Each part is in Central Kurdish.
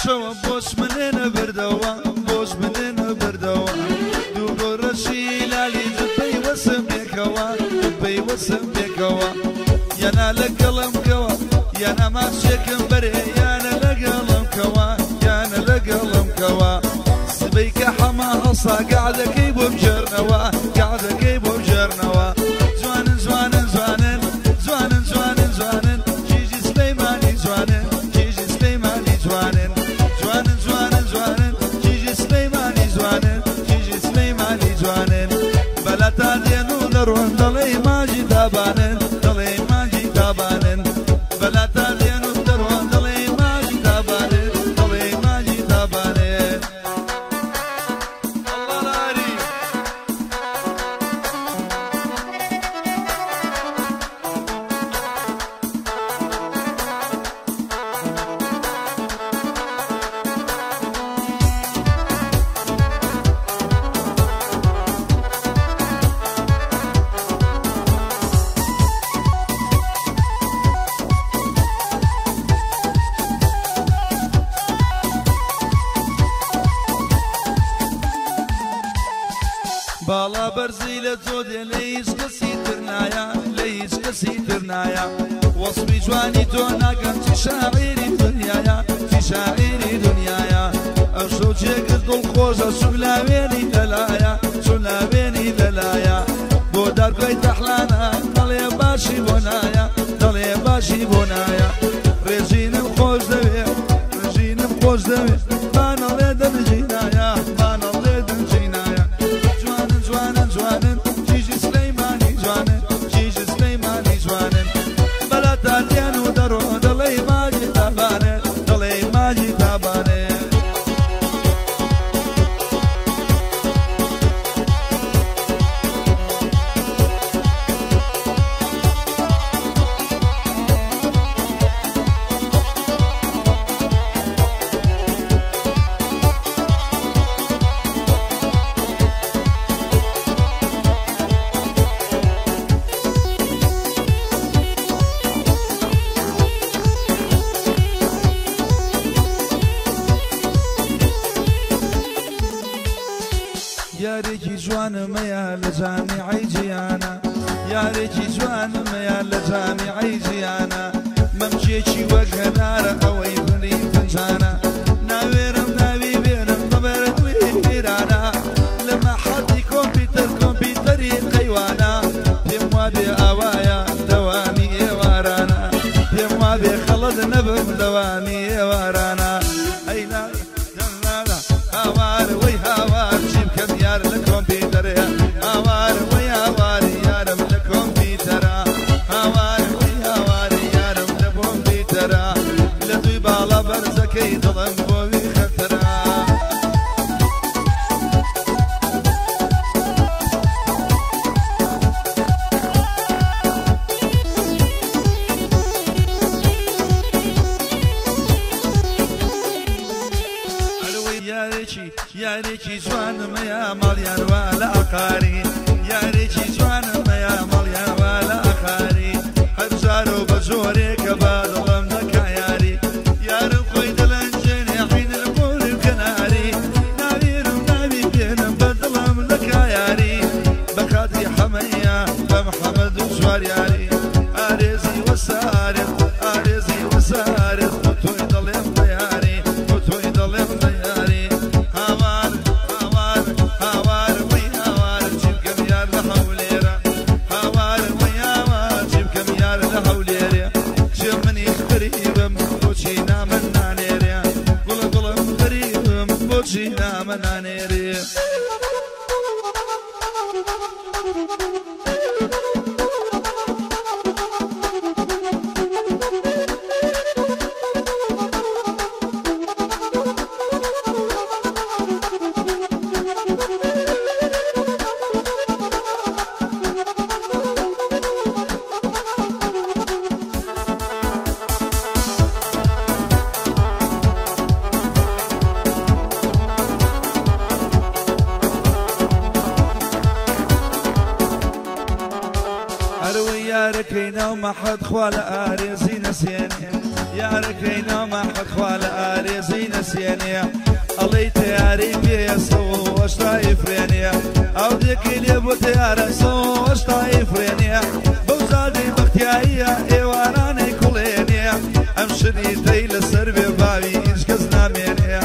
شەوە بۆش منێنە بردەوە بۆش منێنە بردەوە دوو گۆڕەشی لالی پەیوەسم پێکەوە پەیوەسم پێکەوە یانە لەگەڵم کەوە یانە ماچێکم بەرێ یانە لەگەڵم کەوە یانە لەگەڵم کەوە سبەی کە حەما هەڵسا گەعدەکەی بۆ بگێڕنەوە گەعدەکەی بۆ بگێڕنەوە جوانن جوانن جوانن جوانن جوانن جوانن کیژی سلەیمانی جوانن کیژی سلەیمانی جوانن جوانن جوانن جوانن کیژی سلەیمانی جوانن کیژی سلەیمانی جوانن بەلاتا دێن و دەڕۆن دەڵێی ماجی دابانن دەڵێی ماجی دابانن بەلاتا دێن و دەڕۆن دەڵێی ماجی دابانن دەڵێی ماجی دابانن الله لاری باڵا بەرزی لە تۆ دێ لە هیچ کەسی تر نایە لە هیچ کەسی تر نایە وەسفی جوانی تۆ ناکەم چی شاعیری دنیایە چی شاعیری دنیایە ئەو شەو جێگر دڵخۆشە چوو لاوێنی لەلایە چوو لاوێنی لەلایە بۆ دارگۆی تەحلانە دەڵێ باشی بۆ نایە دەڵێ باشی بۆ نایە ڕێژینم خۆش دەوێ ڕێژینم خۆش دەوێ بانەڵێ دەنجینایە بانەڵێ دەنجینایە جوانن جوانن جوانن کیژی سلەیمانی جوانن کیژی سلەیمانی جوانن بەلاتا دێن و دەڕۆن دەڵێی ماجی تابانن دەڵێی ماجی تابانن یارێکی جوانمەیە لە جامیعەی جیانە یارێکی جوانمەیە لە جامیعەی جیانە مەمکێکی وەک هەنارە ئەوەی بنی فنجانە ناوێرم ناوی بێنم بەبەر دڵی وێرانە لە مەحەدی کۆمپیوتەر کۆمپیوتەری قەیوانە پێم وابێ ئاوایە دەوامی ئێوارانە پێم وابێ خەڵت نەبم دەوامی ئێوارانە ئەی لا لا هاوار وەی هاوار چی بکەم یار لە کۆمپیوتەرێ هاوار وەی هاوار یارم لە کۆمپیوتەرە هاوار وەی هاوار یارم لە کۆمپیوتەرە لە دووی باڵا بەرزەکەی دڵم بۆوی خەتەرە یارێکی جوانمەیە ماڵیان وا لە ئاقاری یارێکی جوانمەیە ماڵیان وا لە ئاقاری هەر جارۆ بە جۆرێکە با دڵم دەکا یاری یارم خۆی دەلەنجێنێ عینر بۆرم کەناری ناوێرم ناوی بێنم بە دڵم دەکا یاری بە خاتری حەمەیە بە محەمەد و جوار یاری ئارێزی وەسارێت ئارێزی وەسارێت بۆ تۆی دەڵێم بە یاری بۆ تۆی دەڵێم بە یاری هاوار هاوار هاوار وەی هاوار چی بکەم یار لە هەولێرە هاوار وەی هاوار چی بکەم یار لە هەولێرێ کچێ منیش غەریبم بۆچی نامە نانێرێ گوڵە گوڵم غەریبم بۆچی نامە نانێرێ یارەکەی ناو مەحەد خوا لە ئارێزی نەسێنێ یارەکەی نامە خوا لە ئارێزەی نەسیێنێ ئەڵێی تەیارەی پێیە سەوەشتا ئیفرێنێ ئەو دێکەی لێ بۆ تەیارە سەوەشتا ئیفرێنێ بەو زادەی بەختیاییە ئێوارانەی کوڵێنێ ئەم شریتەی لەسەر بێ باوی هیچ کەس نامێنێ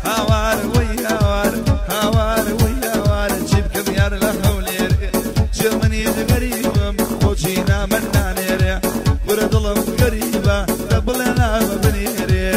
هاوار وەی هاوار هاوار وەی هاوار چی بکەم یار لە هەولێرێ چێ منی غەریبم بۆچی نامە نانێرێ کورە دڵم غەریبە دە بڵێ نامە بنێرێ.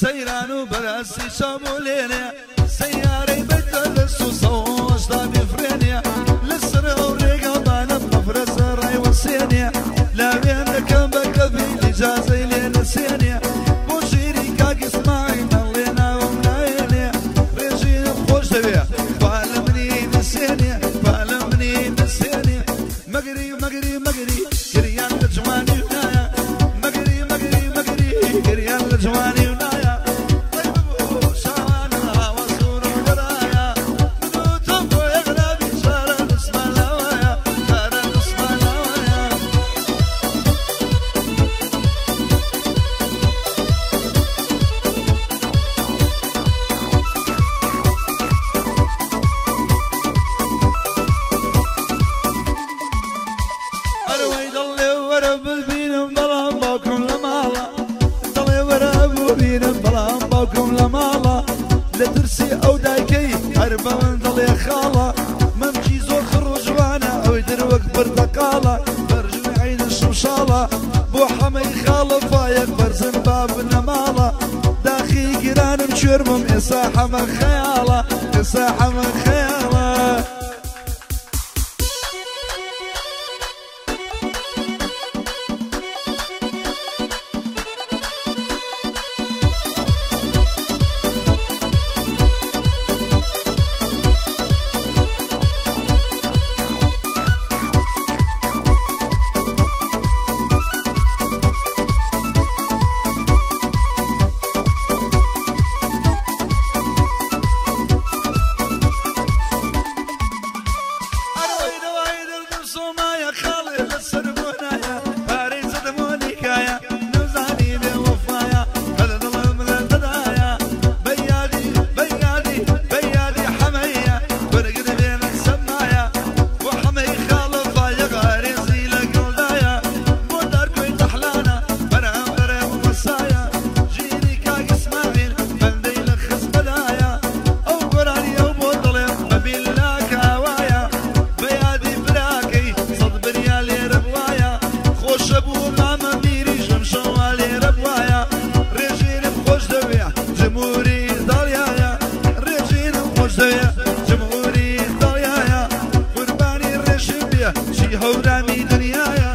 سەیران و بەراستی شامولێنێ سەیارەی بەتە لە سوسەوەشتا بفرێنێ لەسەر ئەو ڕێگاوانە مەفرەزە ڕایوەسێنێ لاوێن دەکەم بە کەفیل ئیجازەی لێ نەسێنێ بۆ ژیری کاک ئیسماعیل ئەڵێ ناوم نایەنێ ڕێژینم خۆش دەوێ با لە منی نەسێنێ با لە منی نەسێنێ مەگری مەگری مەگری گریان لە جوانی و نایە مەگری مەگری مەگری گریان لە جوانی و نایە. إساحة من خيالة إساحة من خيالة. خۆش دەوێ جمهوری ئیتالیایە قوربانی ڕێژیم بێ چی هەورامی دنیایە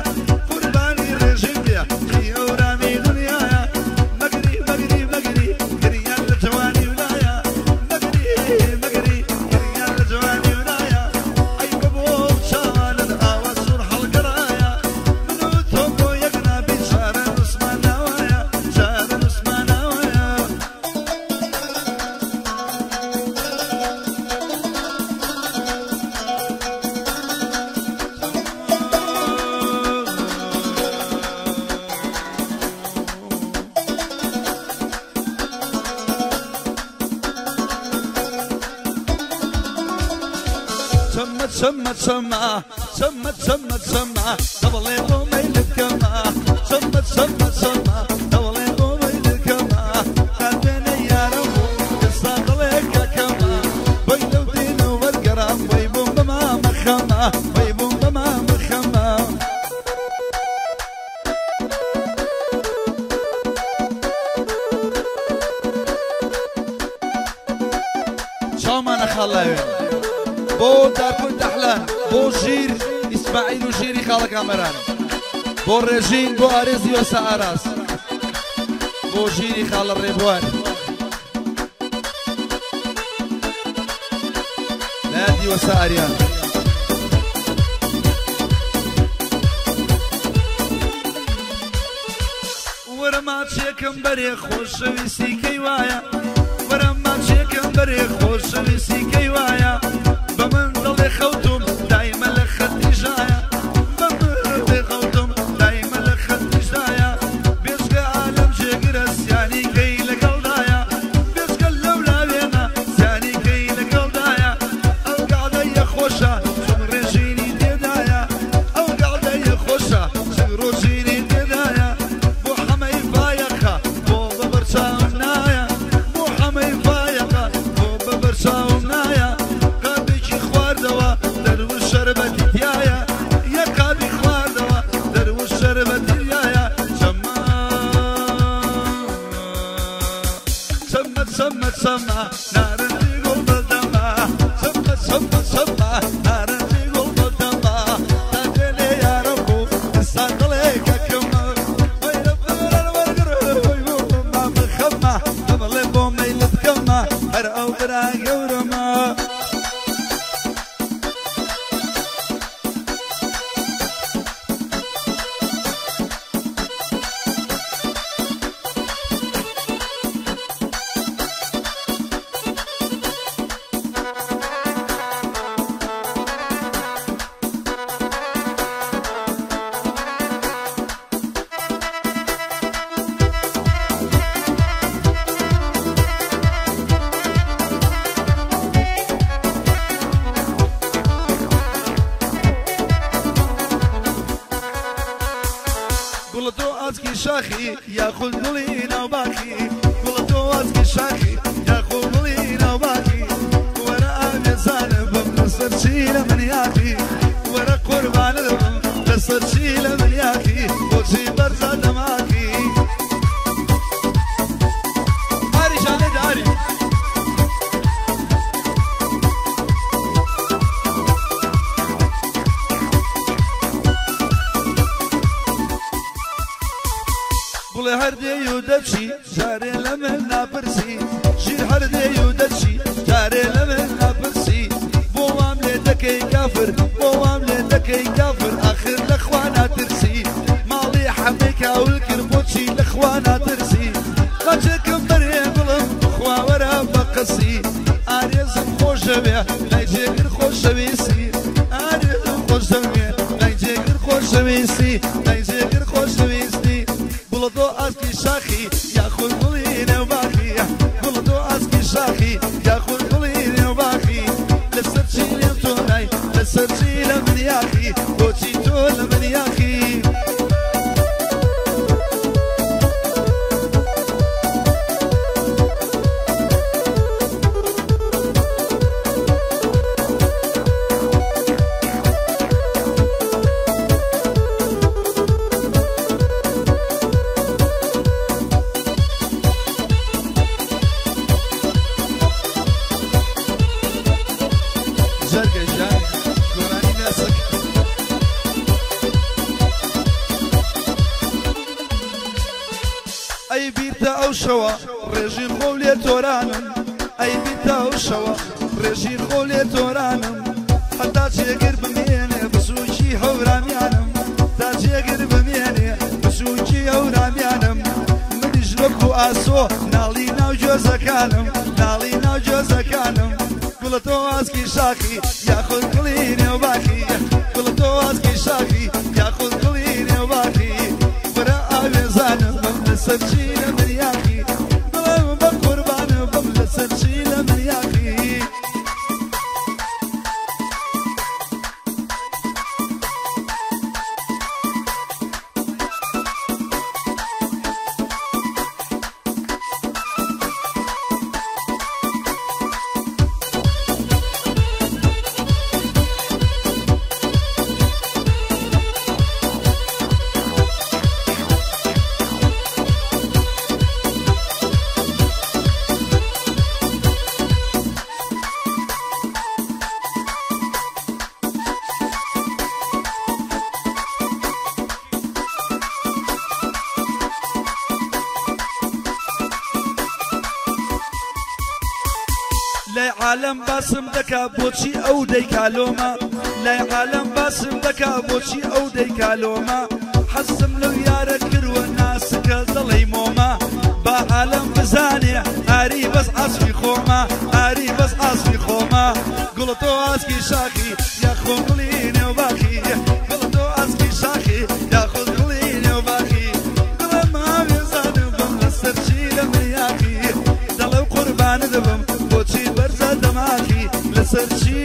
قوربانی ڕێژیم بێ چی هەورامی دنیایە مەگری مەگری مەگری گریان لە جوانی ولایە مەگری مەگری گریان لە جوانی ولایە ئەی بەبۆ چاوانت ئاوا سوور هەڵگەڕایە من و تۆ بۆ یەک نابی چارە نووسمان ناوایە چارە نووسمان ناوایە. سمت سمت سما سمت سمت سما دبلي قومي للكما سمت سمت سما دبلي قومي للكما قلبنا يا رب الصقلك كما بيلو دين والقرام ويبوم بما مخما ويبوم بما مخما. شو خلاوين بۆ دارکۆی دەحلان بۆ ژیر ئیسماعیل و ژیری خاڵە کامەران بۆ ڕێژین بۆ ئارێزی وەسە ئاراس بۆ ژیری خاڵە ڕێبوار لە یادی وەسە ئاریان. وەرە ماچێکم بەرێ خۆشەویستی کەی وایە وەرە ماچێکم بەرێ خۆشەویستی کەی وایە بە من دڵێ خەوتم دایمە لە خەتی ژایە بە من دڵێ خەوتم دایمە لە خەتی ژایە بێژگە عالەم جێگرە سیانی کەی لەگەڵدایە بێژگە لەو لاوێنە سیانی کەی لەگەڵدایە ئەو گەعدەیە خۆشە چون ڕێژینی تێدایە ئەو گەعدەیە خۆشە چون ڕۆژینی تێدایە بۆ حەمەی فایەقە بۆ بە بەرچاوم نایە بۆ حەمەی فایەقە بۆ بە بەرچاوم نایە خواردەوە دەروو شەربەتی تیایە یەک قابی خواردەوە دەروو شەربەتی تیایە سەما سەمە سەمە سەما نارنجی گوڵ بەدەما سەمە سەمە سەما نارنجی گوڵ بەدەما تا دێنێ یارم بوو ئێستا دڵێکەکەمە مامەخەمە دەبڵێ بۆ مەیلت کەمە هەر ئەو برا گەورەمە. گوڵە تۆ ئاسکی شاخی یاخود گوڵی ناوباخی گوڵە تۆ ئاسکی شاخی یاخود گوڵی ناوباخی وەرە ئاوێزانە بم لەسەر چی لە من یاخی وەرە قوربانە بم لەسەر چی لە من یاخی بۆچی بەرزە دەماخی. ئاری ژانێ داری گوڵێ هەر دێی و دەچی جارێ لە من ناپرسی ژیر هەر دێی و دەچی جارێ لە من ناپرسی بۆ وام لێ دەکەی کافر بۆ وام لێ دەکەی کافر ئاخر لە خوا ناترسی ماڵی حەمەی کاول کرد بۆچی لە خوا ناترسی قاچێکم بەرێ گوڵم بخوا وەرە بە قەسی ئارێزم خۆشەوێ لای جێگر خۆشەویستی ئارێزم خۆشەوێ لای جێگر خۆشەویستی لای جێگر خۆشەویستی گوڵە تۆ ئاسکی شاخی یاخود گوڵی نێوباخی گوڵە تۆ ئاسکی شاخی یاخود گوڵی نێوباخی لەسەر چی لێم تۆ نای لەسەر چی لە من یاخی بۆچی تۆ لە من یاخی. ئەو شەوە ڕێژی خۆ لێ تۆرانم، ئەی بیتا ئەو شەوە ڕێژی خۆ لێ تۆرانم، هەتا جێگر بمێنێ بسووکی هەورامیانم، تا جێگر بمێنێ بسووکی هەورامیانم، منیش وەکو ئاسۆ ناڵی ناو گوێزەکانم، ناڵی ناو گوێزەکانم. گوڵە تۆ ئاسکی شاخی یاخود گوڵی نێوباخی، گوڵە تۆ ئاسکی شاخی یاخود گوڵی نێوباخی، وەرە ئاوێزانم بم لەسەر چی لە منیاخی، گوڵم بە قوربانم بم لەسەر چی لە منیاخی. لای عالم باسم دەکا بۆچی ئەو دەیکالۆمە، لای عالم باسم دەکا بۆچی ئەو دەیکالۆمە، حەزم لەو یارە کردووە ناسکە دەڵێی مۆمە، با عالم بزانێ ئاری بەس ئاسکی خۆمە، ئاری بەس ئاسکی خۆمە. گوڵە تۆ ئاسکی شاخی یاخۆ گوڵی نێوباخی، گوڵە تۆ ئاسکی شاخی یاخۆ گوڵی نێوباخی، گوڵم ئاوێزانم بم لەسەر چی لە منیاخی، دەڵێ قوربانە دەبم بۆچی بەرزە دەماخی، لەسەر چی